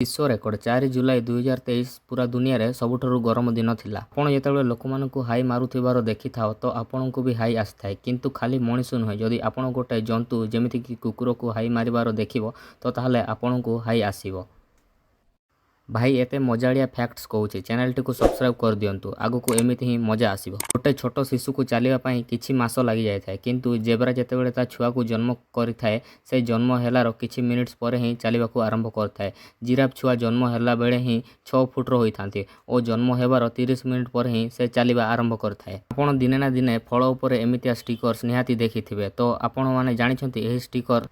ବିଶ୍ୱ ରେକର୍ଡ, 4 ଜୁଲାଇ 2023 ପୁରା ଦୁନିଆରେ ସବୁଠାରୁ ଗରମ ଦିନ ଥିଲା। ଆପଣ ଯେତେବେଳେ ଲୋକମାନଙ୍କୁ ହାଇ ମାରୁଥିବାର ଦେଖିଥାଅ, ତ ଆପଣଙ୍କୁ ବି ହାଇ ଆସିଥାଏ। କିନ୍ତୁ ଖାଲି ମଣିଷ ନୁହେଁ, ଯଦି ଆପଣ ଗୋଟେ ଜନ୍ତୁ, ଯେମିତିକି କୁକୁରକୁ ହାଇ ମାରିବାର ଦେଖିବ, ତ ତାହେଲେ ଆପଣଙ୍କୁ ହାଇ ଆସିବ। ଭାଇ, ଏତେ ମଜାଳିଆ ଫ୍ୟାକ୍ଟସ୍ କହୁଛି, ଚ୍ୟାନେଲଟିକୁ ସବସ୍କ୍ରାଇବ୍ କରିଦିଅନ୍ତୁ। ଆଗକୁ ଏମିତି ହିଁ ମଜା ଆସିବ। ଗୋଟେ ଛୋଟ ଶିଶୁକୁ ଚାଲିବା ପାଇଁ କିଛି ମାସ ଲାଗିଯାଇଥାଏ, କିନ୍ତୁ ଜେବ୍ରା ଯେତେବେଳେ ତା ଛୁଆକୁ ଜନ୍ମ କରିଥାଏ, ସେ ଜନ୍ମ ହେଲାର କିଛି ମିନିଟ୍ସ ପରେ ହିଁ ଚାଲିବାକୁ ଆରମ୍ଭ କରିଥାଏ। ଜିରାଫ ଛୁଆ ଜନ୍ମ ହେଲା ବେଳେ ହିଁ 6 ଫୁଟର ହୋଇଥାନ୍ତି ଓ ଜନ୍ମ ହେବାର 30 ମିନିଟ୍ ପରେ ହିଁ ସେ ଚାଲିବା ଆରମ୍ଭ କରିଥାଏ। ଆପଣ ଦିନେ ନା ଦିନେ ଫଳ ଉପରେ ଏମିତିଆ ଷ୍ଟିକର୍ସ ନିହାତି ଦେଖିଥିବେ। ତ ଆପଣମାନେ ଜାଣିଛନ୍ତି ଏହି ଷ୍ଟିକର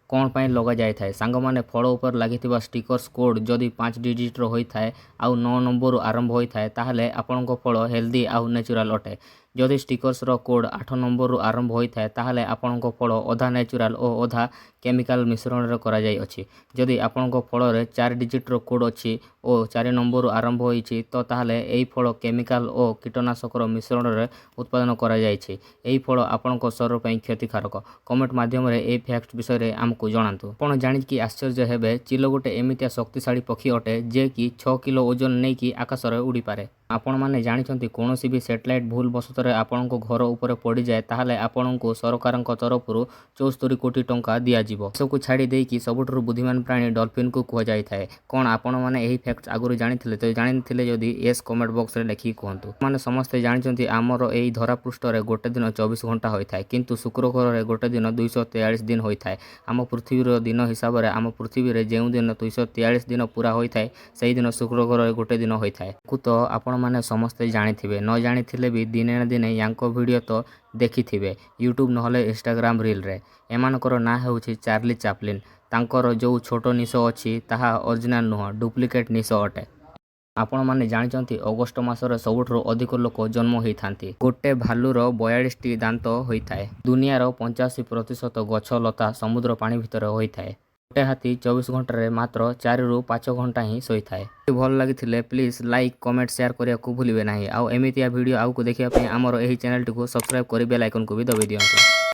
କ'ଣ ପାଇଁ ଲଗାଯାଇଥାଏ? ସାଙ୍ଗମାନେ, ଫଳ ଉପରେ ଲାଗିଥିବା ଷ୍ଟିକର୍ସ କୋଡ଼୍ ଯଦି 5 ଡିଜିଟ୍ର ହୋଇଥାଏ ଆଉ 9 ନମ୍ବରରୁ ଆରମ୍ଭ ହୋଇଥାଏ, ତାହେଲେ ଆପଣଙ୍କ ଫଳ ହେଲ୍ଦି ଆଉ ନ୍ୟାଚୁରାଲ୍ ଅଟେ। ଯଦି ଷ୍ଟିକର୍ସର କୋଡ଼୍ 8 ନମ୍ବରରୁ ଆରମ୍ଭ ହୋଇଥାଏ, ତାହେଲେ ଆପଣଙ୍କ ଫଳ ଅଧା ନ୍ୟାଚୁରାଲ୍ ଓ ଅଧା କେମିକାଲ ମିଶ୍ରଣରେ କରାଯାଇଅଛି। ଯଦି ଆପଣଙ୍କ ଫଳରେ 4 ଡିଜିଟ୍ର କୋଡ଼୍ ଅଛି ଓ 4 ନମ୍ବରରୁ ଆରମ୍ଭ ହୋଇଛି, ତ ତାହେଲେ ଏହି ଫଳ କେମିକାଲ ଓ କୀଟନାଶକର ମିଶ୍ରଣରେ ଉତ୍ପାଦନ କରାଯାଇଛି। ଏହି ଫଳ ଆପଣଙ୍କ ଶରୀର ପାଇଁ କ୍ଷତିକାରକ। କମେଣ୍ଟ ମାଧ୍ୟମରେ ଏହି ଫ୍ୟାକ୍ଟ ବିଷୟରେ ଆମକୁ ଜଣାନ୍ତୁ। ଆପଣ ଜାଣିକି ଆଶ୍ଚର୍ଯ୍ୟ ହେବେ, ଚିଲ ଗୋଟେ ଏମିତିଆ ଶକ୍ତିଶାଳୀ ପକ୍ଷୀ ଅଟେ, ଯେ କି 6 କିଲୋ ଓଜନ ନେଇକି ଆକାଶରେ ଉଡ଼ିପାରେ। ଆପଣମାନେ ଜାଣିଛନ୍ତି, କୌଣସି ବି ସ୍ୟାଟେଲାଇଟ୍ ଭୁଲ ବଶତରେ ଆପଣଙ୍କ ଘର ଉପରେ ପଡ଼ିଯାଏ, ତାହେଲେ ଆପଣଙ୍କୁ ସରକାରଙ୍କ ତରଫରୁ 74 କୋଟି ଟଙ୍କା ଦିଆଯିବ। ଏସବୁକୁ ଛାଡ଼ି ଦେଇକି ସବୁଠାରୁ ବୁଦ୍ଧିମାନ ପ୍ରାଣୀ ଡଲଫିନ୍କୁ କୁହାଯାଇଥାଏ। କ'ଣ ଆପଣମାନେ ଏହି ଫ୍ୟାକ୍ଟ ଆଗରୁ ଜାଣିଥିଲେ? ତ ଜାଣିଥିଲେ ଯଦି ୟେସ୍, କମେଣ୍ଟ ବକ୍ସରେ ଲେଖିକି କୁହନ୍ତୁ। ମାନେ ସମସ୍ତେ ଜାଣିଛନ୍ତି, ଆମର ଏଇ ଧରାପୃଷ୍ଠରେ ଗୋଟେ ଦିନ 24 ଘଣ୍ଟା ହୋଇଥାଏ, କିନ୍ତୁ ଶୁକ୍ର ଗ୍ରହରେ ଗୋଟେ ଦିନ 243 ଦିନ ହୋଇଥାଏ। ଆମ ପୃଥିବୀର ଦିନ ହିସାବରେ ଆମ ପୃଥିବୀରେ ଯେଉଁ ଦିନ 243 ଦିନ ପୁରା ହୋଇଥାଏ, ସେହିଦିନ ଶୁକ୍ର ଗ୍ରହରେ ଗୋଟେ ଦିନ ହୋଇଥାଏ। କୁ ତ ଆପଣମାନେ ସମସ୍ତେ ଜାଣିଥିବେ, ନ ଜାଣିଥିଲେ ବି ଦିନେ ନା ଦିନେ ୟାଙ୍କ ଭିଡ଼ିଓ ତ ଦେଖିଥିବେ ୟୁଟ୍ୟୁବ୍ ନହେଲେ ଇନଷ୍ଟାଗ୍ରାମ ରିଲ୍ରେ। ଏମାନଙ୍କର ନାଁ ହେଉଛି ଚାର୍ଲି ଚାପ୍ଲିନ୍। ତାଙ୍କର ଯେଉଁ ଛୋଟ ନିଶ ଅଛି, ତାହା ଅରିଜିନାଲ୍ ନୁହଁ, ଡୁପ୍ଲିକେଟ୍ ନିଶ ଅଟେ। ଆପଣମାନେ ଜାଣିଛନ୍ତି, ଅଗଷ୍ଟ ମାସରେ ସବୁଠାରୁ ଅଧିକ ଲୋକ ଜନ୍ମ ହୋଇଥାନ୍ତି। ଗୋଟେ ଭାଲୁର 42ଟି ଦାନ୍ତ ହୋଇଥାଏ। ଦୁନିଆର 85% ଗଛ ଲତା ସମୁଦ୍ର ପାଣି ଭିତରେ ହୋଇଥାଏ। ଗୋଟେ ହାତୀ 24 ଘଣ୍ଟାରେ ମାତ୍ର 4ରୁ 5 ଘଣ୍ଟା ହିଁ ଶୋଇଥାଏ। ଭଲ ଲାଗିଥିଲେ ପ୍ଲିଜ୍ ଲାଇକ୍, କମେଣ୍ଟ, ସେୟାର କରିବାକୁ ଭୁଲିବେ ନାହିଁ। ଆଉ ଏମିତିଆ ଭିଡ଼ିଓ ଆଗକୁ ଦେଖିବା ପାଇଁ ଆମର ଏହି ଚ୍ୟାନେଲଟିକୁ ସବସ୍କ୍ରାଇବ୍ କରି ବେଲ୍ ଆଇକନ୍କୁ ବି ଦବାଇ ଦିଅନ୍ତୁ।